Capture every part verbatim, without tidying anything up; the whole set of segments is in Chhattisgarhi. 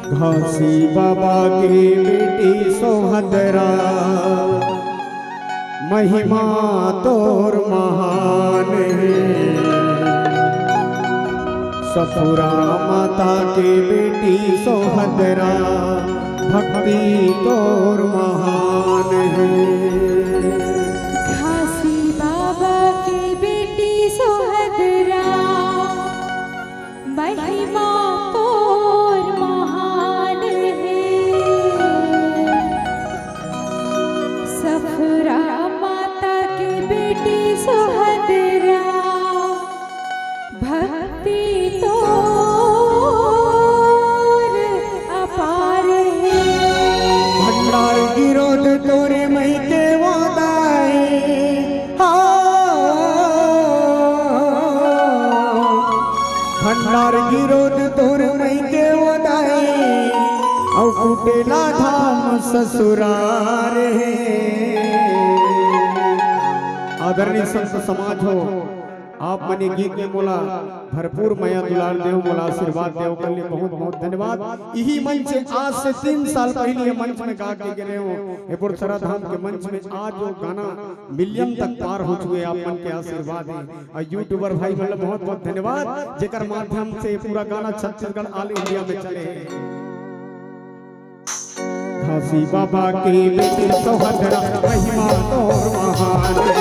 घासी बाबा के बेटी सोहदरा, महिमा तोर महान हे। सफुरा माता के बेटी सोहदरा, भक्ति तोर महान हे। घासी बाबा के बेटी सोहदरा, महिमा तोर महान हे। सफुरा माता के बेटी सोहदरा, भक्ति तोर अपार हे। भंडार गिरोध तोरे मई के वो दाई, हाँ। भंडार गिरोध तोर मई के वो दाई, अउ कुटेला धाम ससुरार हे। आदरणीय संत समाज हो, आप मन ये गीत में मोला भरपूर मया दुलार देव, मोला आशीर्वाद देव, ओकर लिए बहुत बहुत धन्यवाद। यही मंच आज से तीन साल पहले ये मंच में गा के गे रहे हो, ये पुरथरा धाम के मंच में आज वो गाना मिलियन तक पार हो चुके, आप मन के आशीर्वाद हे। अउ YouTuber भाई मन ल बहुत बहुत धन्यवाद, जेकर माध्यम से पूरा गाना छत्तीसगढ़ all India में चले हे। घासी बाबा के बेटी सोहदरा, महिमा तोर महान हे।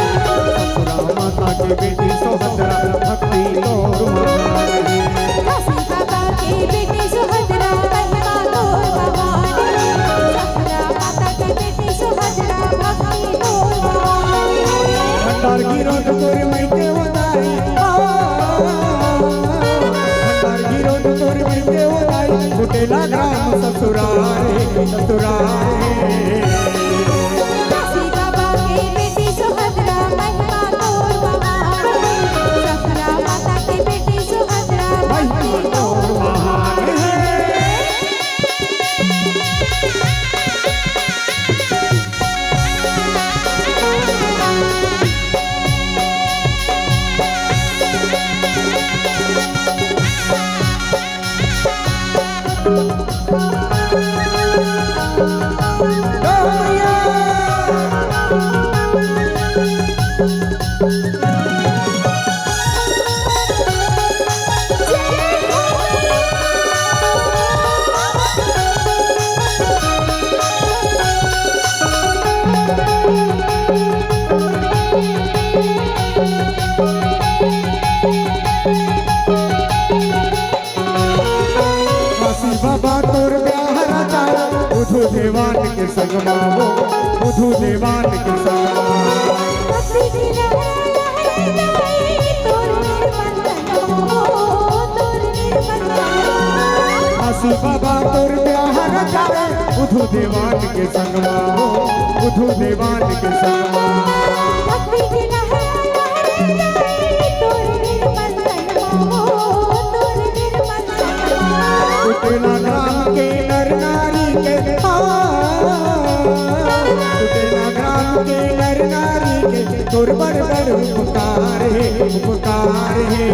सफुरा माता के बेटी सोहदरा, भक्ति तोर महान हे। घासी बाबा के बेटी सोहदरा, महिमा तोर महान हे। सफुरा माता के बेटी सोहदरा, भक्ति तोर महान हे। भंडार गिरोध तोर मई के वो दाई, भंडार गिरोध तोर मई के वो दाई, कुटेला ग्राम ससुरार हे, ससुरार हे। घासी बाबा के बेटी सोहदरा, महिमा तोर महान हे। सफुरा माता के बेटी सोहदरा, महिमा तोर महान हे। घासी बाबा तोर ब्याह रचाए, बुधू देवान के संग मा वो, बुधू देवान के संग मा। घासी बाबा तोर ब्याह रचाए, बुधू देवान के संग मा वो, बुधू देवान के संग मा। कुटेला ग्राम के नर नारी के, आ, कुटेला ग्राम के नर नारी के तोर बड़ बड़ उपकार हे, उपकार हे।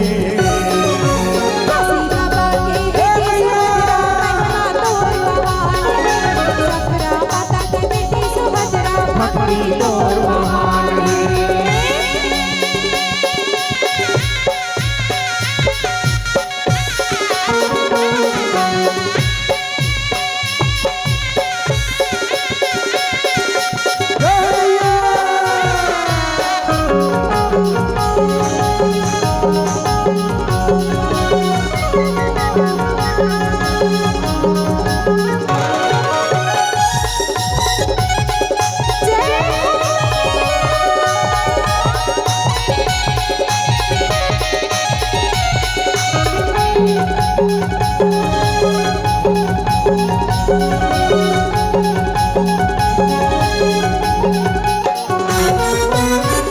भक्ति तोर महान हे।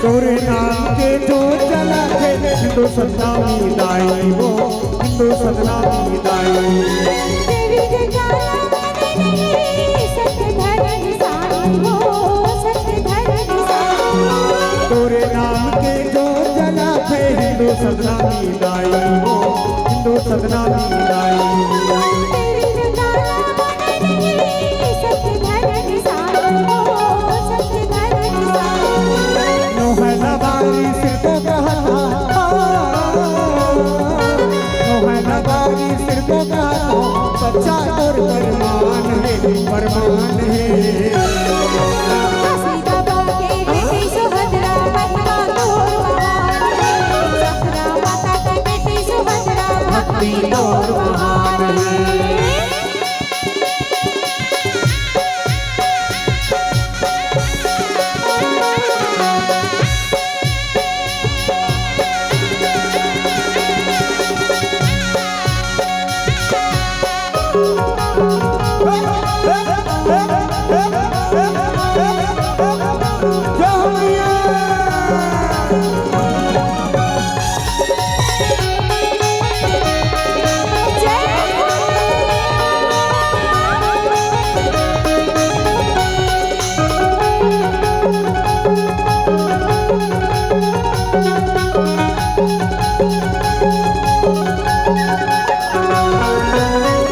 तोरे नाम के जो चलत हे, हिंदू सतनामी दाई वो, हिंदू सतनामी दाई। देवी जयकारा मैंने नहीं, सत्य धर्म साई वो, सत्य धर्म साई। तोरे नाम के जो चलत हे, हिंदू सतनामी दाई वो, हिंदू सतनामी दाई। देवी जयकारा चातुर परमान हे, परमान हे। भक्ति तोर महान हे।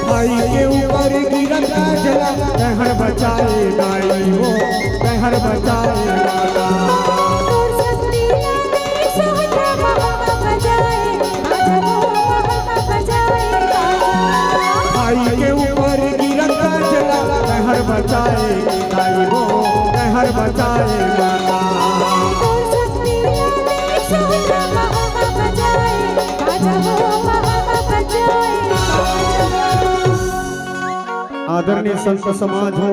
भाई के ऊपर गिरत काजला, तैहर बचाए दाई हो, तैहर बचाए दादा। भाई के ऊपर गिरत काजला, तैहर बचाए दाई हो, तैहर बचाए दादा। आदरणीय संत समाज हो,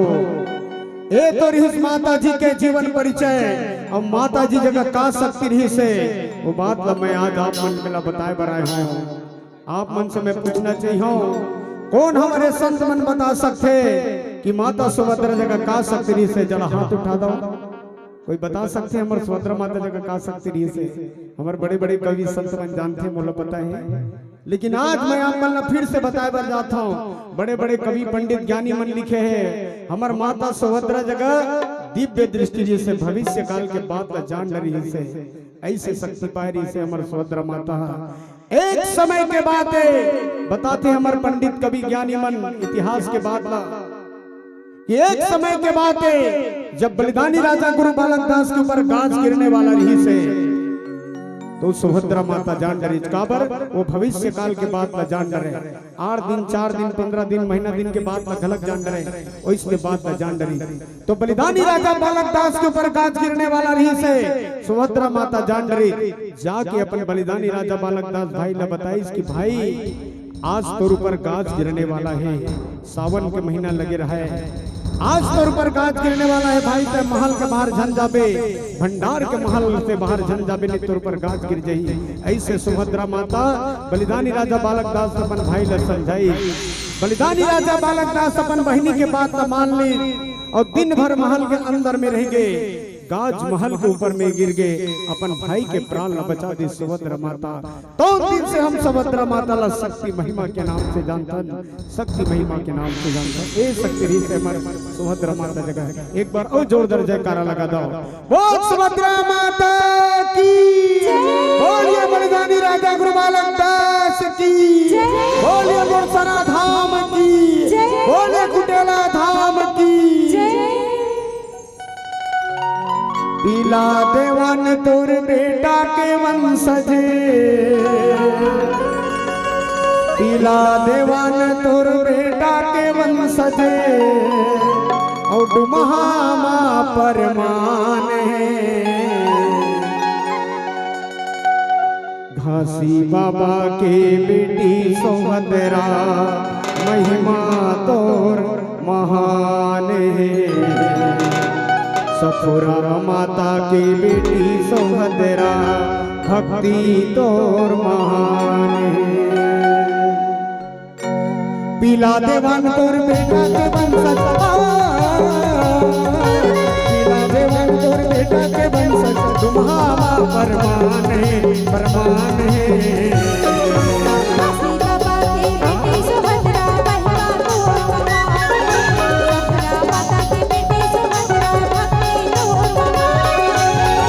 ए तो रिहिस माता जी के जीवन परिचय। अब माता जी जगह का शक्ति रिहिस हे, वो बात ला मैं आज आप मन ला बताए बर आए हूँ। आप मन से मैं पूछना चाहिए हूँ, कौन हमरे संत मन बता सकथे कि माता सुभद्रा जगह का शक्ति रिहिस हे? जरा हाथ उठा दो। कोई बता सकथे हमर सुभद्रा माता जगह का शक्ति रिहिस हे? हमर बड़े-बड़े कवि संत मन जानथे, मोला पता हे। लेकिन आज मैं आप मन ला फिर से बताए बर जात हूँ, बड़े-बड़े कवि, पंडित, ज्ञानी मन लिखे हे, हमर माता सुभद्रा जगह दिव्य दृष्टि रिहिस हे, भविष्य काल के बात ला जान डरिस हे, ऐसे शक्ति पाए रिहिस हे हमर सुभद्रा माता। एक समय के बात हे, बताथे हमर पंडित, कवि, ज्ञानी मन इतिहास के बात ला, कि एक समय के बात हे, जब बलिदानी राजा गुरु बालक दास के ऊपर गाज गिरने वाला रिहिस हे, तो सुभद्रा माता जान डरिस, काबर वो भविष्य काल के बात ला जान डरे। आठ दिन, चार दिन, पन्द्रह दिन, महीना दिन के बात ला घलक जान डरे, ओइसने बात ला जान डरिस। तो बलिदानी राजा बालक दास के ऊपर गाज गिरने वाला रिहिस हे, सुभद्रा माता जान डरिस, जाके अपन बलिदानी राजा बालक दास भाई ला बताइस कि भाई, आज तोर ऊपर गाज गिरने वाला हे, सावन के महीना लगे रहे, आज तोर ऊपर गाज गिरने वाला हे भाई, तैं महल के बाहर झन जाबे, भंडार के महल से बाहर झन जाबे, नहीं तोर ऊपर गाज गिर जाही। ऐसे सुभद्रा माता बलिदानी राजा बालक दास अपन भाई ला समझाइस। बलिदानी राजा बालक दास अपन बहिनी के बात ला मान लिस अउ दिन भर महल के अंदर में रहि गे। गाज महल के ऊपर में गिर गे, अपन भाई के प्राण ला बचा दिस सुभद्रा माता। तो दिन से हम सुभद्रा माता ला शक्ति महिमा के नाम से जानथन, शक्ति महिमा के नाम से जानथन। ए शक्ति रिहिस हे हमर सुभद्रा माता जगह। एक बार अउ जोरदार जयकारा लगा दो। बोल सुभद्रा माता की, बोलिए बलिदानी राजा गुरु बालक दास की, बोलिए मोरसरा धाम की, बोलिए कुटेला धाम की। पीला देवन तोर बेटा के वंशज, पीला देवन तोर बेटा के वंशज, अउ डुमहा मा परमान हे। घासी बाबा के बेटी सोहदरा, महिमा तोर महान हे। सखुरा माता के बेटी सोहदरा, भक्ति तोर महान हे। पीला देवन तोर बेटा के वंशज, पीला देवन तोर बेटा के वंशज, तुम्हारा परमान हे, परमान हे।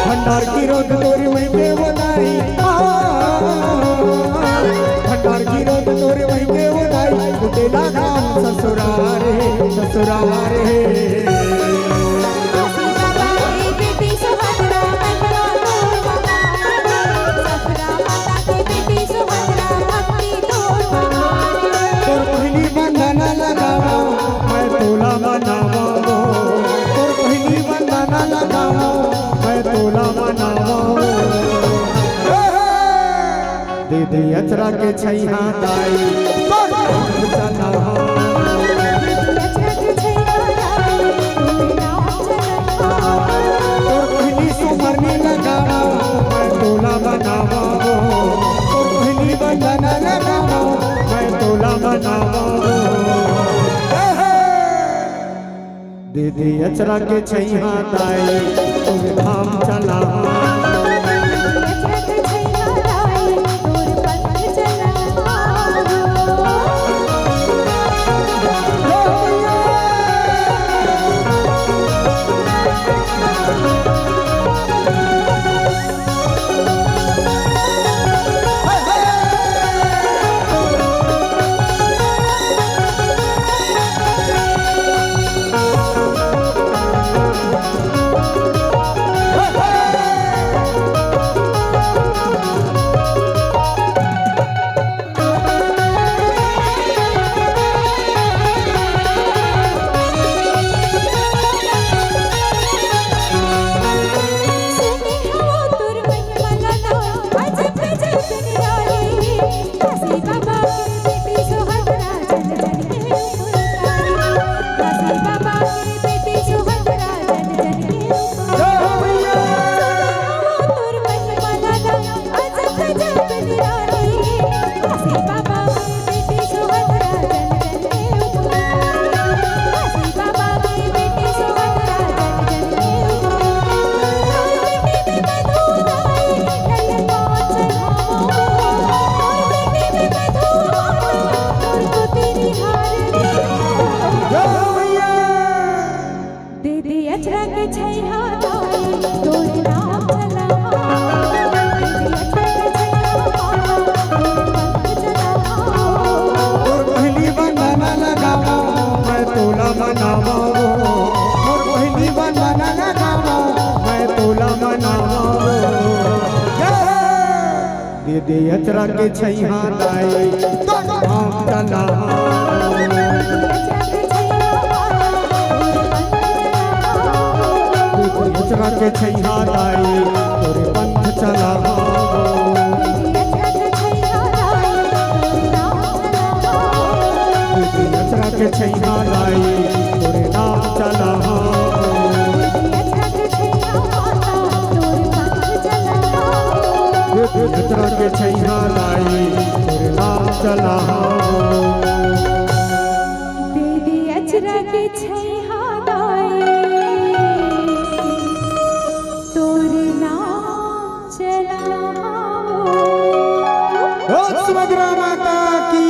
भंडार की रोद तोरी मई के वो दाई, आ, भंडार की रोद तोरी मई के वो दाई, कुटेला गाँव ससुरार हे, ससुरार हे। तोर पहिली बंधना के छैहा दाई, तोर नाम चलावा। तोर पहिली सुमरनी लगावा, मैं तोला मनावा। तोर पहिली वंदना लगावा, मैं तोला मनावा। दे दे अचरा के छैहा दाई, तोर धाम चलावा। दीदी अचरा के छैहा दाई, तोर नाम चलावा। दीदी अचरा के छैहा दाई, तोर नाम चलावा। तोर पहिली वंदना लगावा, मैं तोला मनावा। तोर पहिली वंदना लगावा, मैं तोला मनावा। जय दीदी अचरा के छैहा दाई, तोर नाम चलावा। दीदी अचरा के छैहा दाई, तोरे पंथ चलावा। दीदी अचरा के छैहा दाई, तोरे नाम चलावा। दीदी अचरा के छैहा दाई, तोरे नाम चलावा। दीदी अचरा के छैहा दाई, तोर नाम चलावा। बोल सुभद्रा माता की।